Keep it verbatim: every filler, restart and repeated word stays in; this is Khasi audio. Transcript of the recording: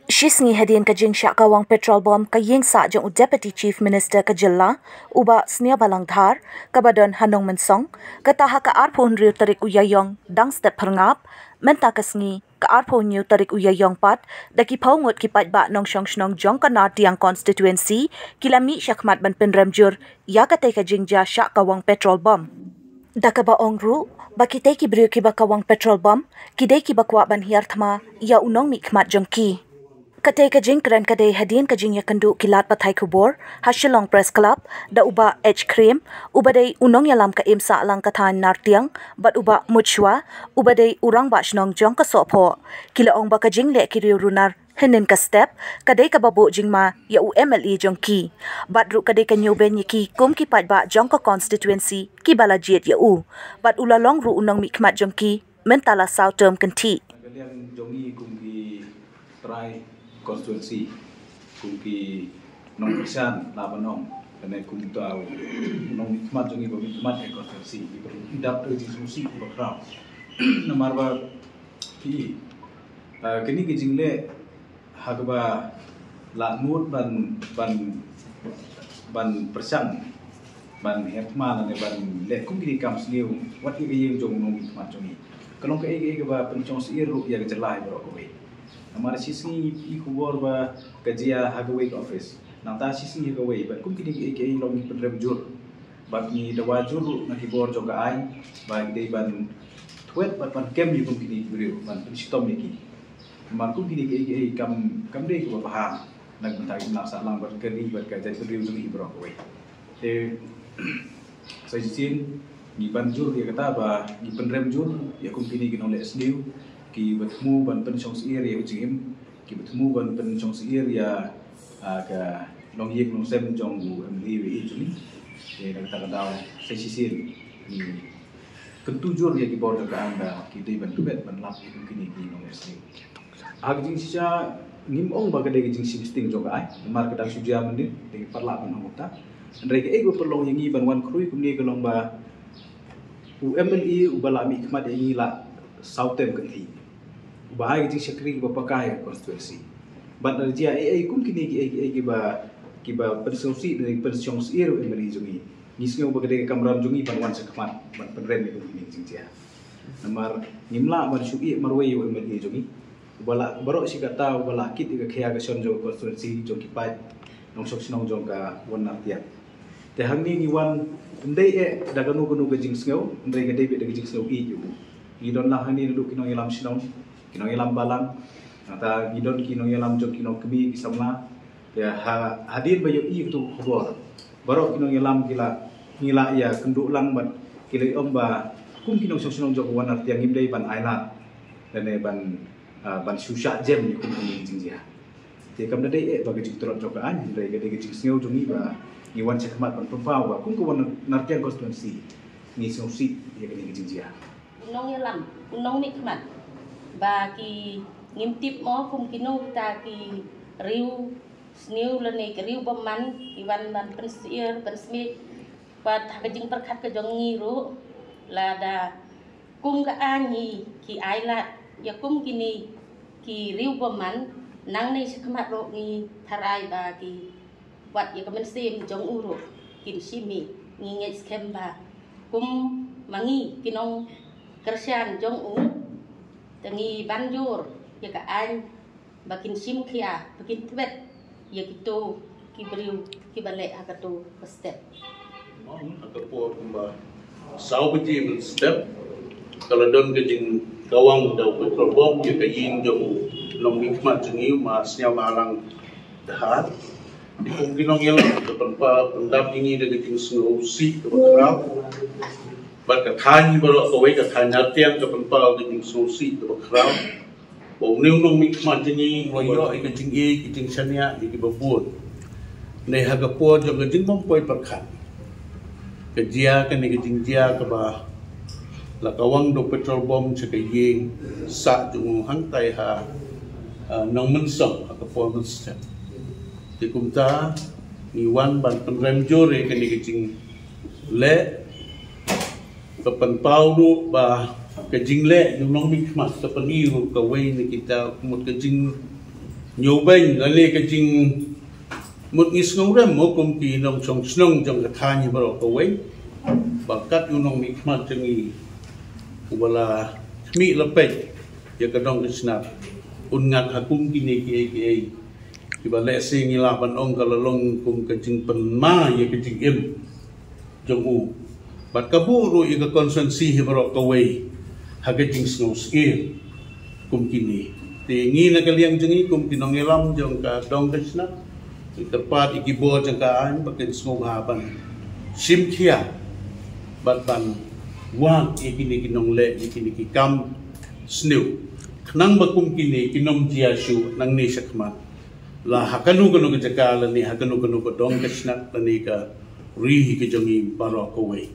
Shisngi hadien ka jingshah kawang petrol bomb ka ïing sah jong u Deputy Chief Minister ka jylla, u Bah Sniawbhalang Dhar, kaba don ha Nongmynsong, kata ha ka arphew hynriew tarik u Ïaïong dang step pyrngap, mynta ka sngi ka arphew hynñiew tarik u Ïaïong pat, da ki phew ngut ki paidbah nongshong shnong jong ka Nartiang constituency ki la mih shakhmat ban pynrem jur ïa katei ka jingjia shah kawang petrol bomb. Da kaba ong ruh ba kitei ki briew kiba kawang petrol bomb ki dei kiba kwah ban hiar thma ïa u nongmihkhmat jong ki. Katei ka jingkren ka dei hadien ka jingïakynduh ki lad pathai khubor ha Shillong Press Club da u Bah H Khriem, uba dei u nongïalam ka Imsahlang ka thaiñ Nartiang, bad u Bah Mutshwa, uba dei u rangbah shnong jong ka Sohphoh. Ki la ong ba ka jingleh ki riew runar hynnin ka step ka dei kaba buh jingma ïa u M L A jong ki. Bad ruh ka dei ka ñiewbeiñ ïa ki kum ki paidbah jong ka constituency kiba la jied ïa u. Bad u la long ruh u nongmihkhmat jong ki mynta la saw term kynthih. Ka liang jong ngi kum ki trai constituency, kum ki nongkyrshan la ban ong, kane kum ta u nongmihkhmat jong ngi ba mihkhmat ïa constituency, ngi ba dap da jingsngewsih ba khraw. Namar ba ki, ah, kine ki jingleh ha kaba la mut ban, ban, ban pyrshang ban hiar thma lane ban leh kum kine ki kam sniew wat ïa ka ïing jong u nongmihkhmat jong ngi. Ka long kaei kaei kaba pynshong syier ruh ïa ka jylla baroh kawei. Namar shisngi i khubor ba ka jia ha kawei ka office, nangta shisngi ha kawei, bad kum kine kiei kiei long ki pynrem jur. Bad ngi dawa jur ruh na ki bor jong ka aiñ ba ki dei ban thwet bad ban kem ïa kum kine ki briew, ban pynshitom ïa ki. Namar kum kine kiei kiei kam, kam dei kaba bha na ka bynta ka imlang sahlang bad ka ri bad ka jaitbynriew jong ngi baroh kawei. Te sa shisien ngi ban jur ïa kata ba ngi pynrem jur ïa kum kine ki nongleh sniew kiba thmu ban pynshong syier ïa u jingim, kiba thmu ban pynshong syier ïa, ah, ka longïing longsem jong u M L A jong ngi. Te na kata ka daw sa shisien ngi kyntu jur ïa ki bor jong ka aiñ ba ki dei ban thwet ban lap ïa kum kine ki nongleh sniew. Ha ka jingshisha ngim ong ba ka dei ka jingshim sting jong ka aiñ, namar ka dang shu jia mynnin, te ngi pat lah ban ong kumta. Hynrei kaei kaba pynlong ïa ngi ban wan khrui kumne ka long ba u M L A uba la mihkhmat ïa ngi la saw term kynthih, uba ai ka jingshakri kaba paka ïa ka constituency. Bad lada jia ei ei kum kine kiei kiei kiba, kiba pynsngewsih ne pynshong syier u M L A jong ngi, ngi sngew ba ka dei ka kamram jong ngi ban wan shakhmat ban pynrem ïa kum kine ki jingjia. Namar ngim lah ban shu ïeh marwei ïa u M L A jong ngi, uba la baroh shi katta uba la kit ïa ka khia ka shon jong ka constituency jong ki paid nongshong shnong jong ka Wan Nartiang. Te hangne ngi wan ym dei eh da kano kano ka jingsngew, hynrei ka dei beit da ka jingsngew ïeit ïa u. Ngi don lang hangne naduh ki nongïalam shnong, ki nongïalam balang, nangta ngi don ki nongïalam jong ki nongkmie ki samla. Ïa, ha, hadien ba ïohi ïa kato ka khubor, baroh ki nongïalam ki la, ngi la ïakynduh lang bad ki la ong ba kum ki nongshong shnong jong ka Wan Nartiang ngim dei ban ailad lane ban, ah, ban shu shah jem ïa kum kine ki jingjia. Te kam da dei eh ba ka jingtlot jong ka aiñ, hynrei ka dei ka jingsngew jong ngi ba ngi wan shakhmat ban pynpaw ba kum ka Wan Nartiang constituency ngi sngewsih ïa kine ki jingjia. U nongïalam, u nongmihkhmat, ba ki ngim tip mo kum kino kita ki riew sniew lane ki riew bymman ki wan ban pynsyier pynsmit. Bad ha ka jingpyrkhat ka jong ngi ruh, lada kum ka aiñ ngi ki ailad ïa kum kine ki riew bymman, nangne shakhmat ruh ngi tharai ba ki wat ïa ka mynsiem jong u ruh kin shim ïa ngi. Ngeit skhem ba kum ma ngi ki nongkyrshan jong u, te ngi ban jur ïa ka aiñ ba kin shim khia, ba kin thwet ïa kito ki briew kiba leh ha kato ka step. Ha ka por kumba saw baje mynstep, ka la don ka jingkawang da u petrol bomb ïa ka ïing jong u nongmihkhmat jong ngi, u Ma Sniawbhalang Dhar. Kum ki nongïalam ka pynpaw pyndap ïa ngi da ka jingsngewsih kaba khraw. Bad ka thaiñ baroh kawei, ka thaiñ Nartiang ka pynpaw da ka jingsngewsih kaba khraw. Ba une u nongmihkhmat jong ngi u la ïoh ïa ka jingïeit, ka jingshaniah ïa kiba bun. Ne ha ka por jong ka jingbym poi pyrkhat, ka jia kane ka jingjia kaba la kawang da u petrol bomb sha ka ïing sah jong u hangtai ha, ah, Nongmynsong ha ka por mynstep. Te kumta ngi wan ban pynrem jur ïa kane ka jingleh, ka pynpaw ruh ba Ka jingleh ïa u nongmihkhmat ka pyni ruh kawei na kita, mut ka jingñiewbeiñ lane ka jing mut ngi sngewrem mo kum ki nongshong shnong jong ka thaiñ baroh kawei. Ba kat u nongmihkhmat jong ngi uba la khmih la peit ïa ka dong ka snap, un ngat ha kum kine kiei kiei kiba lehse ngi lah ban ong ka la long kum ka jingpynma ïa ka jingim jong u. Bad ka buh ruh ïa ka constituency hi baroh kawei ha ka jingsngewsih kum kine. Te ngi na ka liang jong ngi kum ki nongïalam jong ka dong ka snap, ngi kyrpad ïa ki bor jong ka aiñ ba kin sngewbha ban shim khia bad ban wad ïa kine ki nongleh, ïa kine ki kam sniew, khnang ba kum kine kin ym jia shuh nangne shakhmat, la ha kano kano ka jaka lane ha kano kano ka dong ka snap lane ka ri ka jong ngi baroh kawei.